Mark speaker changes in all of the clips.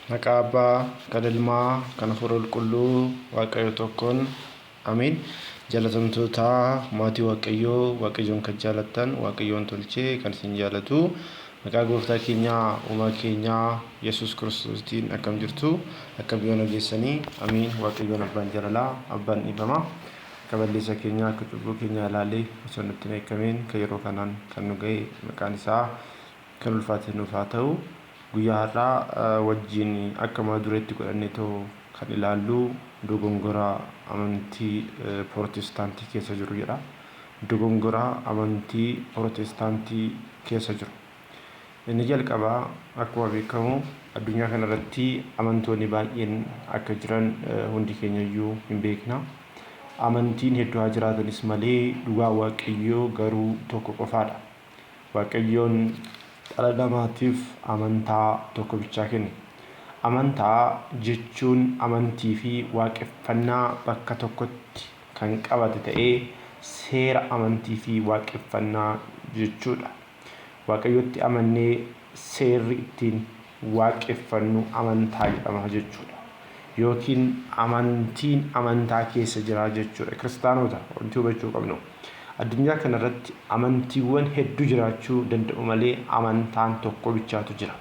Speaker 1: Maqaa Abbaa, kan Ilmaa, kan Hafuura Qulqulluu, Waaqayyo tokkoon. Ameen. Jaalatamtoota maatii Waaqayyoo, Waaqayyoon kan jaalattan, Waaqayyoon tolchee kan isin jaalatu, maqaa gooftaa keenyaa, uumaa keenyaa Yesuus Kiristoostiin akkam jirtu, akkam yoona geessanii? Ameen. Waaqayyoon abbaan jaalalaa, abbaan dhiifamaa, akka balleessa keenyaa, akka cubbuu keenyaa ilaalee osoo nutti hin eeggamiin kan yeroo kanaan kan nu ga'e maqaan isaa kan ulfaate nuuf haa ta'u. Guyyaa har'aa wajjin akka mata dureetti godhannee too kan ilaallu dogongora amantii Pirootestaantii keessa jiru jedha. Dogongora amantii Pirootestaantii keessa jiru. Inni jalqabaa, akkuma beekamu addunyaa kanarratti amantoonni baay'een akka jiran hundi keenyayyuu hin beekna. Amantiin hedduu haa jiraatanis malee dhugaa Waaqayyoo garuu tokko qofaadha. Waaqayyoon dhala namaatiif amantaa tokko bichaa kenne. Amantaa jechuun amantii fi waaqeffannaa bakka tokkotti kan qabate ta'ee seera amantii fi waaqeffannaa jechuudha. Waaqayyotti amannee seerri ittiin waaqeffannu amantaa jedhama jechuudha. Yookiin amantiin amantaa keessa jira jechuudha. Kiristaanota, wanti hubachuu qabnu, addunyaa kanarratti amantiiwwan hedduu jiraachuu danda'u malee amantaan tokko bichaatu jira.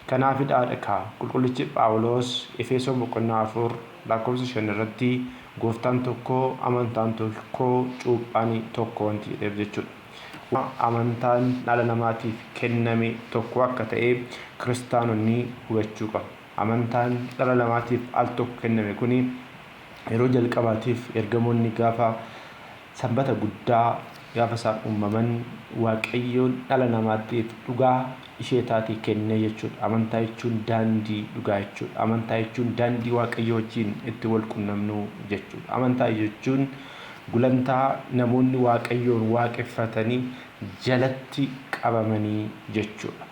Speaker 1: Kanaafidha kaa qulqullichi Phaawulos Efesoon boqonnaa 4 lakkoofsa 5 irratti gooftaan tokko, amantaan tokko, cuuphaan tokko wanti jedheef jechuudha. Amantaan dhala namaatiif kenname tokko akka ta'e kiristaanonni hubachuu qabu. Amantaan dhala namaatiif al tokko kenname kuni yeroo jalqabaatiif ergamoonni gaafa sanbata guddaa gaafa isaan uumaman Waaqayyoon dhala namaatiif dhugaa ishee taate kenne jechuudha. Amantaa jechuun daandii dhugaa jechuudha. Amantaa jechuun daandii Waaqayyoo wajjin itti wal qunnamnu jechuudha. Amantaa jechuun gulantaa namoonni Waaqayyoon waaqeffatanii jalatti qabamanii jechuudha.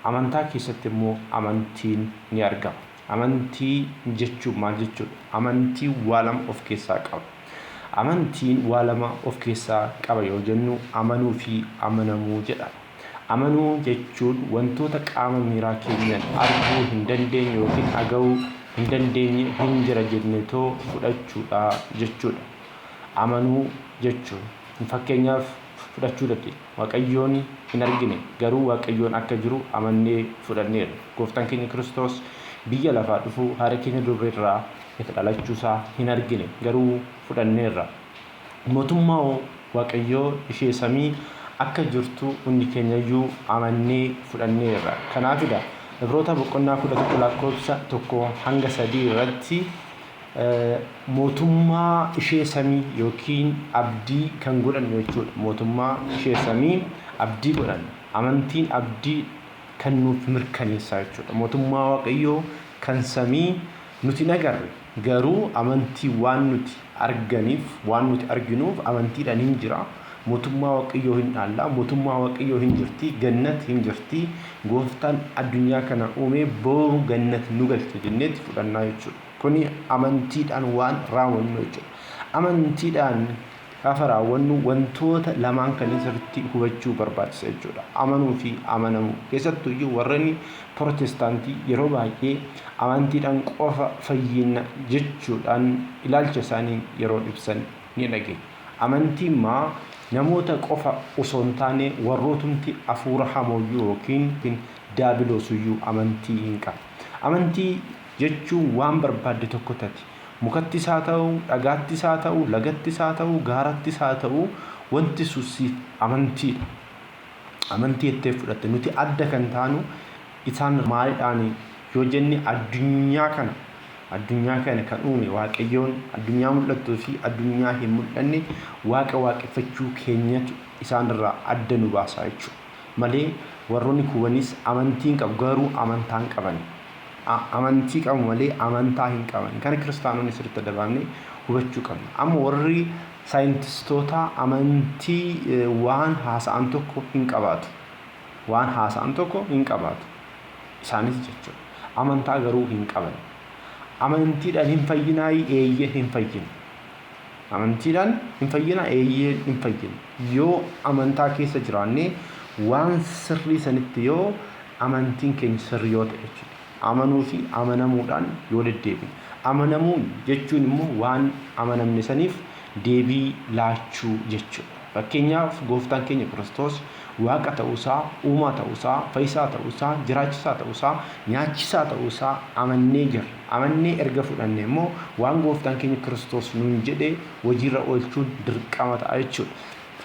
Speaker 1: Amantaa keessatti immoo amantiin ni argama. Amantii jechuun maal jechuudha? Amantii waa lama of keessaa qaba. Amantiin waa lama of keessaa qaba yoo jennu, amanuu fi amanamuu jedhama. Amanuu jechuun wantoota qaama miiraa keenyaan arguu hin dandeenye yookiin dhaga'uu hin dandeenye hin jira jennetoo fudhachuudha jechuudha. Amanuu jechuun fakkeenyaaf fudhachuu dandeenya. Waaqayyoon hin argine, garuu Waaqayyoon akka jiru amannee fudhanneerra. Gooftaan keenya Kiristoos biyya lafaa dhufuu, haadha keenya durbeerraa itti dhalachuusaa hin argine, garuu fudhanneerra. Mootummaa Waaqayyoo ishee samii akka jirtu hundi keenyayyuu amannee fudhanneerra. Kanaafidha Ibroota boqonnaa 11 lakkoofsa 1 hanga 3 irratti mootummaa ishee samii yookiin abdii kan godhannu jechuudha. Mootummaa ishee samii abdii godhanna. Amantiin abdii kan nuuf mirkaneessaa jechuudha. Mootummaa Waaqayyoo kan samii nuti hin agarre, garuu amantii waan nuti arganiif, waan nuti arginuuf amantiidhaan hin jira. Mootummaa Waaqayyoo hin dhaalla. Mootummaa Waaqayyoo hin jirti. Gannat hin jirti. Gooftaan addunyaa kana uumee boru gannat nu galcha jenneeti fudhannaa jechuudha. Kuni amantiidhaan waan raawwannu jechuudha. Amantiidhaan gaafa raawwannu wantoota lamaan kanneen sirriitti hubachuu barbaachisa jechuudha. Amanuu fi amanamuu. Keessattuyyuu warreen Pirootestaantii yeroo baay'ee amantiidhaan qofa fayyina jechuudhaan ilaalcha isaanii yeroo ibsan ni dhageenya. Amantiin maa namoota qofa osoo hin taane warrootumti hafuura hamooyyuu yookiin daabiloosuyyuu amantii hin qaba. Amantii jechuun waan barbaadde tokko tati. Mukattis haa ta'u, dhagaattis haa ta'u, lagattis haa ta'u, gaarattis haa ta'u, wanti sun siif amantiidha. Amantii jettee fudhatte. Nuti adda kan taanu isaan maalidhaan yoo jenne, addunyaa kana kan uume Waaqayyoon, addunyaa mul'attuu fi addunyaa hin mul'anne Waaqa waaqeffachuu keenyatu isaanirraa adda nu baasaa jechuudha. Malee warroonni kuwanis amantii hin qabu, garuu amantaa hin qaban. Amantii qabu malee amantaa hin qaban. Kana kiristaanonni sirriitti adda baafnee hubachuu qabna. Amma warri saayintistoota amantii waan haasa'an tokko hin qabaatu. Waan haasa'an tokko hin qabaatu. Isaanis jechuudha. Amantaa garuu hin qaban. Amantiidhaan hin fayyinaayi? Eeyyee, hin fayyina. Amantiidhaan hin fayyinaa? Eeyyee, hin fayyina. Yoo amantaa keessa jiraannee waan sirrii sanitti, yoo amantiin keenya sirrii yoo ta'e jechuudha. Amanuu fi amanamuudhaan yoo deddeebine. Amanamuu jechuun immoo waan amanamne saniif deebii laachuu jechuudha. Fakkeenyaaf gooftaan keenya Kiristoos Waaqa ta'uusaa, uumaa ta'uusaa, fayyisaa ta'uusaa, jiraachisaa ta'uusaa, nyaachisaa ta'uusaa amannee jirra. Amannee erga fudhanne immoo waan gooftaan keenya Kiristoos nuun jedhe hojiirra oolchuun dirqama ta'a jechuudha.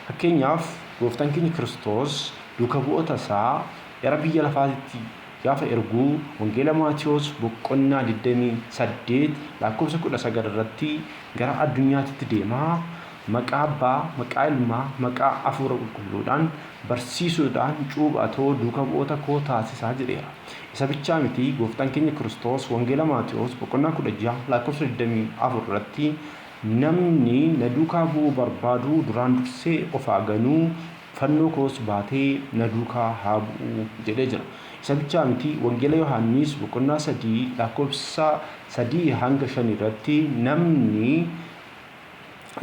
Speaker 1: Fakkeenyaaf gooftaan keenya Kiristoos duuka bu'oota isaa gara biyya lafaatitti gaafa ergu Wangeela Maatiyoos boqonnaa 28 lakkoofsa 19 irratti gara addunyaatitti deemaa maqaa Abbaa, maqaa Ilmaa, maqaa Hafuura Qulqulluudhaan barsiisuudhaan cuuphatoo duuka bu'oota koo taasisaa jedheera. Isa bichaa miti, gooftaan keenya Kiristoos Wangeela Maatiyoos boqonnaa 16 lakkoofsa 24 irratti namni na duukaa bu'uu barbaadu duraan dursee of haa ganuu, fannoo koos baatee na duukaa haa bu'u jedhee jira. Isa bichaa miti, Wangeela Yohaannis boqonnaa 3 lakkoofsa 3 hanga 5 irratti namni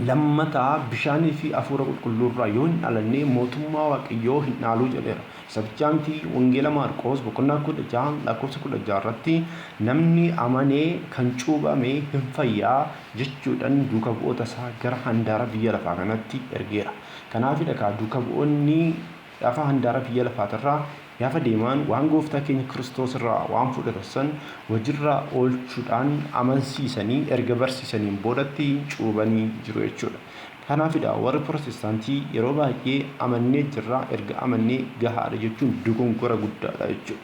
Speaker 1: lammataa bishaanii fi hafuura qulqulluu irraa yoo hin dhalanne mootummaa Waaqayyoo hin dhaaluu jedheera. Isa bichaa miti, Wangeela Maarqoos boqonnaa 16 lakkoofsa 16 irratti namni amanee kan cuuphame hin fayyaa jechuudhaan duuka bu'oota isaa gara handaara biyya lafaa kanatti ergeera. Kanaafidha kaa duuka bu'oonni gaafa handaara biyya lafaatirraa gaafa deeman waan gooftaa keenya Kiristoos irraa waan fudhatan san hojiirra oolchuudhaan amansiisanii erga barsiisaniin boodatti cuubanii jiru jechuudha. Kanaafidha warri Pirotestaantii yeroo baay'ee amannee jirra, erga amannee gahaadha jechuun dogongora guddaadha jechuudha.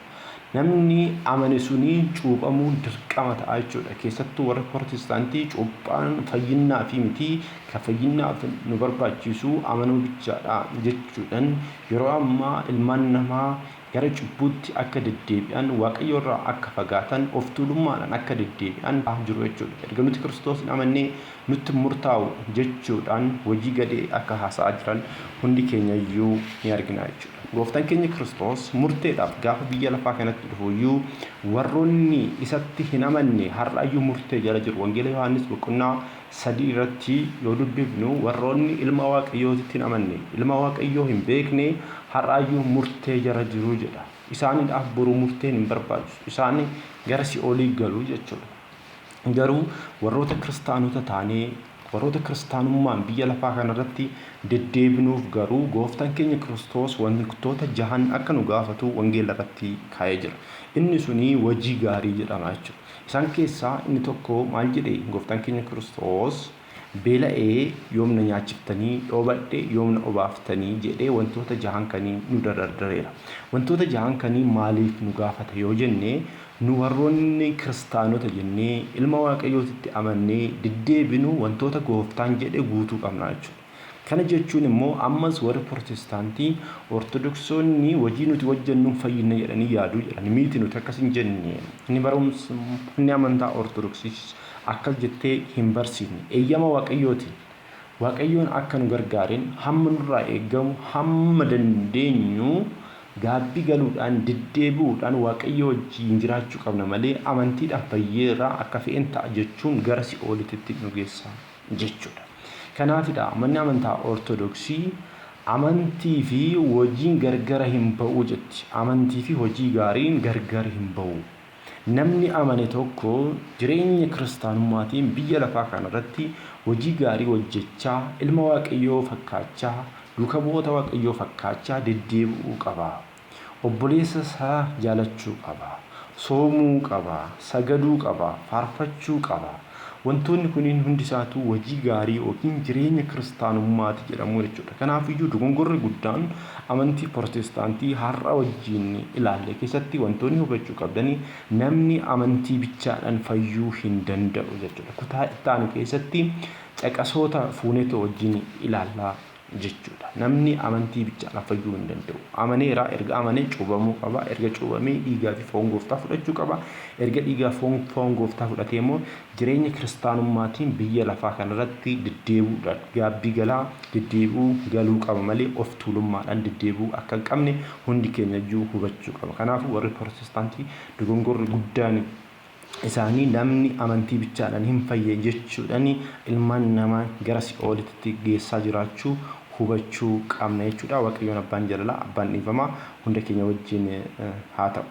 Speaker 1: Namni amane suni cuuphamuun dirqama ta'a jechuudha. Keessattuu warri Pirotestaantii cuuphaan fayyinaa fi miti, kan fayyinaaf nu barbaachisu amanuu bichaadha jechuudhaan yeroo ammaa ilmaan namaa gara cubbuutti akka deddeebi'an, Waaqayyo irraa akka fagaatan, of tuulummaadhaan akka deddeebi'an jiru jechuudha. Erga nuti Kiristoos hin amannee nutti murtaa'u jechuudhaan hojii gadhee akka haasa'aa jiran hundi keenya iyyuu ni argina jechuudha. Gooftaan keenya Kiristoos murteedhaaf gaafa biyya lafaa kanatti dhufu iyyuu warroonni isatti hin amanne har'ayyuu murtee jala jiru. Wangeela Yohaannis boqonnaa 3 irratti yoo dubbifnu warroonni ilma Waaqayyootitti hin amanne, ilma Waaqayyoo hin beekne har'aayyuu murtee jala jiru jedha. Isaaniidhaaf boruu murteen hin barbaachisu. Isaan gara si'oolii galu jechuudha. Garuu warroota kiristaanota taanee warroota kiristaanummaan biyya lafaa kanarratti deddeebinuuf garuu gooftaan keenya Kiristoos wantoota jahan akka nu gaafatu wangeela irratti kaa'ee jira. Inni suni hojii gaarii jedhama jechuudha. Isaan keessaa inni tokko maal jedhe? Gooftaan keenya Kiristoos beela'ee yoomna nyaachiftanii, dhoobadhe yoomna obaaftanii jedhee wantoota jahan kanii nu dardardareera. Wantoota jahan kanii maaliif nu gaafata yoo jenne, nu warroonni kiristaanota jennee ilma Waaqayyootitti amannee deddeebinu wantoota gooftaan jedhe guutuu qabna jechuudha. Kana jechuun immoo ammas warri Pirotestaantii Ortodoksoonni hojii nuti hojjennuun fayyinna jedhanii yaaduu jedhan. Miti, nuti akkas hin jenne. Inni barumsa inni amantaa Ortodoksiis akkas jettee hin barsiifne. Eeyyama Waaqayyootiin Waaqayyoon akka nu gargaareen hamma nurraa eeggamu hamma dandeenyu gaabbii galuudhaan deddeebi'uudhaan Waaqayyo wajjin jiraachuu qabna malee amantiidhaan fayyeerra akka fe'en ta'a jechuun gara si'oolititti nu geessa jechuudha. Kanaafidha manni amantaa Ortodoksii amantii fi hojiin gargara hin ba'u jetti. Amantii fi hojii gaariin gargar hin ba'u. Namni amane tokko jireenya kiristaanummaatiin biyya lafaa kanarratti hojii gaarii hojjechaa, ilma Waaqayyoo fakkaachaa, duuka bu'oota Waaqayyoo fakkaachaa deddeebi'uu qaba. Obboleessa isaa jaalachuu qaba. Soomuu qaba. Sagaduu qaba. Faarfachuu qaba. Wantoonni kunniin hundi isaatuu hojii gaarii yookiin jireenya kiristaanummaati jedhamu jechuudha. Kanaafiyyuu dogongorri guddaan amantii Pirotestaantii har'a wajjin ilaalle keessatti wantoonni hubachuu qabdanii namni amantii bichaadhaan fayyuu hin danda'u jechuudha. Kutaa itti aanu keessatti caqasoota fuunetoo wajjin ilaallaa jechuudha. Namni amantii bichaadhaan fayyuu hin danda'u. Amaneera, erga amanee cuuphamuu qaba. Erga cuuphamee dhiigaa fi foon gooftaa fudhachuu qaba. Erga dhiigaa foon gooftaa fudhatee immoo jireenya kiristaanummaatiin biyya lafaa kanarratti deddeebi'uudhaan gaabbii galaa deddeebi'uu galuu qaba malee of tuulummaadhaan deddeebi'uu akka hin qabne hundi keenya iyyuu hubachuu qaba. Kanaafuu warri Pirotestaantii dogongorri guddaan isaanii namni amantii bichaadhaan hin fayye jechuudhaan ilmaan namaa gara si'oolitti geessaa jiraachuu hubachuu qabna jechuudha. Waaqayyoon abbaan jaalalaa, abbaan dhiifamaa hunda keenya wajjin haa ta'u.